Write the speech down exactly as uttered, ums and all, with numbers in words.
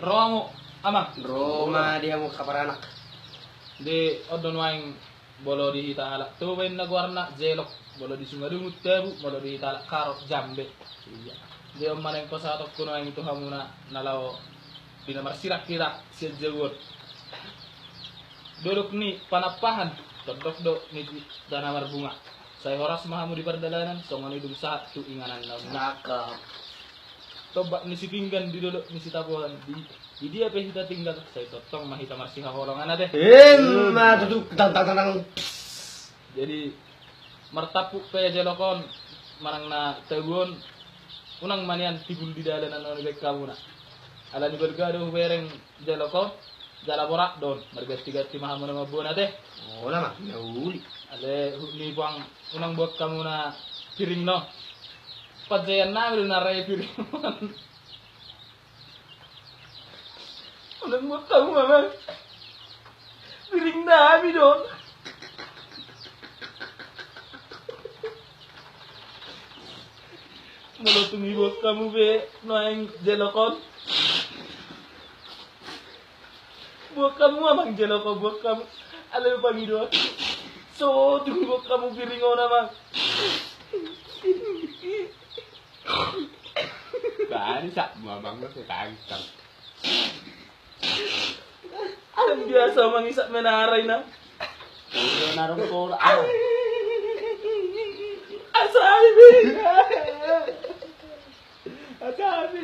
Ro hamu, amang. Ro ma di hamu, kaparanak. Di on do nuaeng, molo di hita halak Toba inna goarna jelok, molo di Simalungun tabu, molo di hita halak Karo jambe. Iya. Di on ma naeng pasahatonku nuaeng tu hamuna na laho di na marsirang hita sian jabu on. Dolok ni Panampahan, tondok do ni Tana Marbunga. Sai horas ma hamu di pardalanan, songon i dung sahat tu inganan na unang. Cakep. Tombak ni Sipinggan di dolok ni Sitabohan, di, di dia pe hita tinggal, sai tongtong ma hita marsihaholongan ate. Emma tutu, tang, tang, tang, tang. Jadi, martampuk pe jelok on manang na tabu on, unang ma nian timbul di dalan, annon dibaen hamuna. Ala ni balga do hubereng jelok on, jala borat do on, marganti-ganti ma hamu na mamboan ate. Olo ma, na uli. Ale, hu-, ni puang, unang boan hamuna piring on. Panjaian nami do na ra i piring on. Unang boan hamu, amang. Piring nami do on. Molo tung diboan hamu be nuaeng jelok on, boan hamu, amang, jelok on, boan hamu. Ale, pangidoan. So tung diboan hamu piring on, amang. Bari sak, amang, sak. Kan biasa mangisap menara ina. Menara menara. Asa abi. Asa abi.